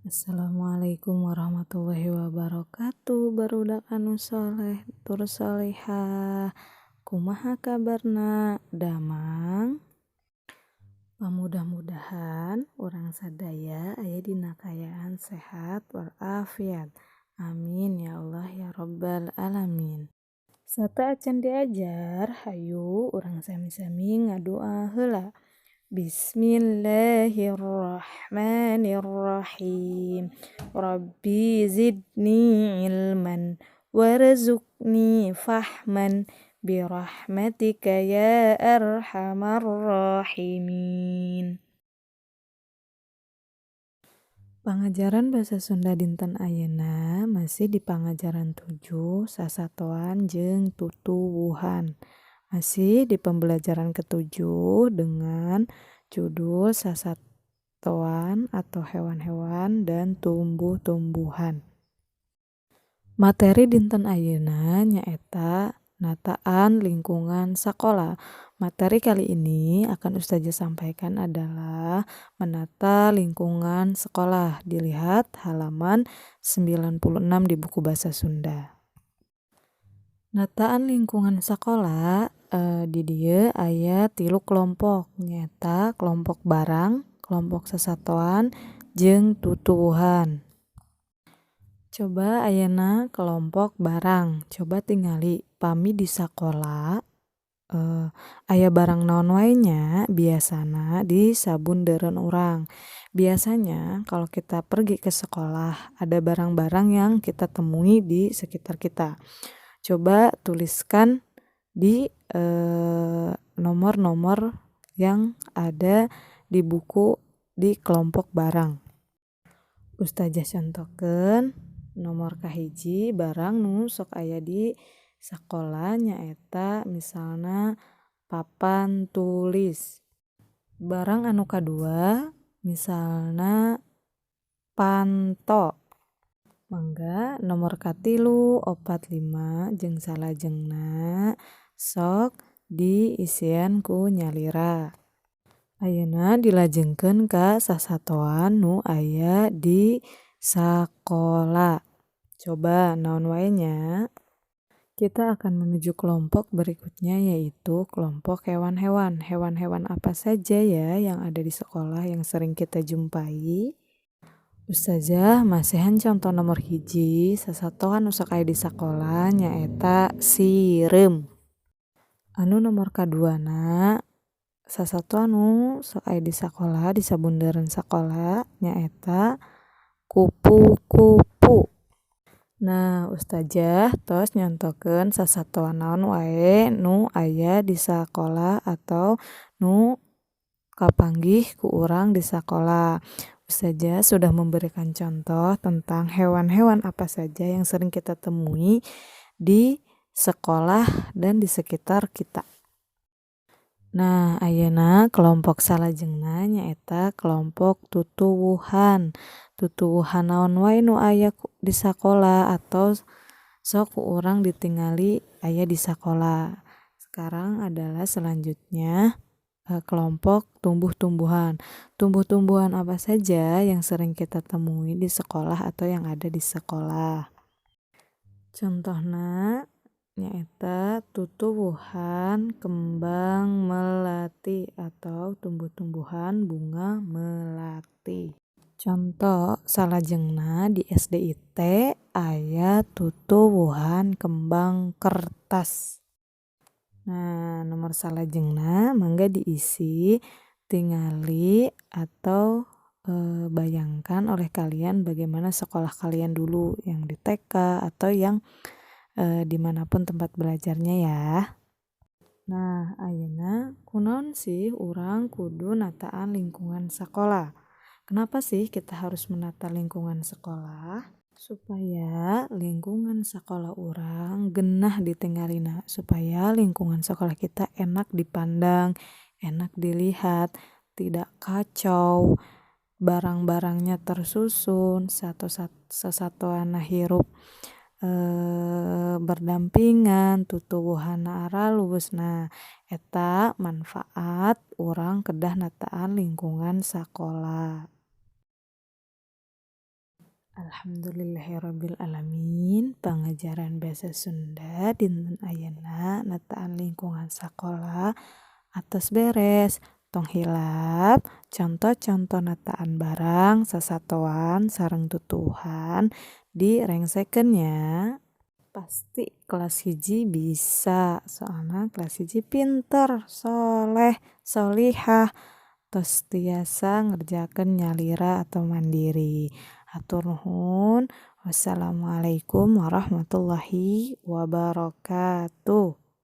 Assalamualaikum warahmatullahi wabarakatuh, barudak anu soleh tur solehah. Kumaha kabarna, damang? Pamudah-mudahan urang sadaya aya dina kaayaan sehat walafiat, amin ya Allah ya robbal alamin. Sateuacan diajar, hayu urang sami-sami ngadoa heula. Bismillahirrahmanirrahim. Rabbi zidni ilman warzuqni fahman birahmatika ya arhamar rahimin. Pangajaran bahasa Sunda dinten ayeuna masih di pangajaran 7 sasatoan jeung tutuwuhan. Masih di pembelajaran ketujuh dengan judul sasatoan atau hewan-hewan dan tumbuh-tumbuhan. Materi dinten ayeuna nyaeta nataan lingkungan sakola. Materi kali ini akan ustazah sampaikan adalah menata lingkungan sekolah. Dilihat halaman 96 di buku bahasa Sunda. Nataan lingkungan sekolah di dieu aya 3 kelompok, nyaeta kelompok barang, kelompok sasatoan, jeung tutuwuhan. Coba ayeuna kelompok barang, coba tingali pami di sakola aya barang naon wae nya biasana di sabundereun urang. Biasanya kalau kita pergi ke sekolah ada barang-barang yang kita temui di sekitar kita. Coba tuliskan di nomor-nomor yang ada di buku di kelompok barang. Ustazah contohkeun nomor kahiji barang nu sok aya di sakola nyaeta misalna papan tulis. Barang anu kadua misalna panto. Mangga nomor katilu, 4, 5 jeung salajengna sok diisian ku nyalira. Ayeuna dilajengkeun ka sasatoan nu aya di sakola. Coba naon wae nya? Kita akan menuju kelompok berikutnya, yaitu kelompok hewan-hewan. Hewan-hewan apa saja ya yang ada di sekolah yang sering kita jumpai? Ustazah masihan contoh nomor 1 sasatoan nu sok aya di sakola nyaeta sireum. Anu nomor kaduana sasatoan nu sok aya di sakola di sabundereun sakola nyaeta kupu-kupu. Nah, ustazah tos nyontokeun sasatoan naon wae nu aya di sakola atau nu kapanggih ku urang di sakola. Ustazah sudah memberikan contoh tentang hewan-hewan apa saja yang sering kita temui di sekolah dan di sekitar kita. Nah, ayeuna kelompok salajengna nyaeta kelompok tutuwuhan. Tutuwuhan naon wae nu aya di sakola atau sok ku urang ditingali aya di sakola. Sekarang adalah selanjutnya kelompok tumbuh-tumbuhan. Tumbuh-tumbuhan apa saja yang sering kita temui di sekolah atau yang ada di sekolah? Contohna nyaeta tutuwuhan kembang melati atau tumbuh-tumbuhan bunga melati. Contoh salajengna di SDIT aya tutuwuhan kembang kertas. Nah, nomor salajengna mangga diisi, tingali atau bayangkan oleh kalian bagaimana sekolah kalian dulu yang di TK atau yang dimanapun tempat belajarnya ya. Nah, ayeuna kunaon sih urang kudu nataan lingkungan sakola? Kenapa sih kita harus menata lingkungan sekolah? Supaya lingkungan sekolah urang genah ditingalina, supaya lingkungan sekolah kita enak dipandang, enak dilihat, tidak kacau, barang-barangnya tersusun, sasatoanna hirup berdampingan, tutuwuhanna aralus. Nah, eta manfaat urang kedah nataan lingkungan sakola. Alhamdulillahirabbil alamin, pangajaran basa sunda dinten ayeuna nataan lingkungan sakola atos beres. Tong hilap conto-conto nataan barang, sasatoan sareng tutuwuhan direngsekeun nya. Pasti kelas 1 bisa soalna kelas 1 pinter, soleh, sholehah, tos tiasa ngerjakeun nyalira atau mandiri. Hatur nuhun wassalamualaikum warahmatullahi wabarakatuh.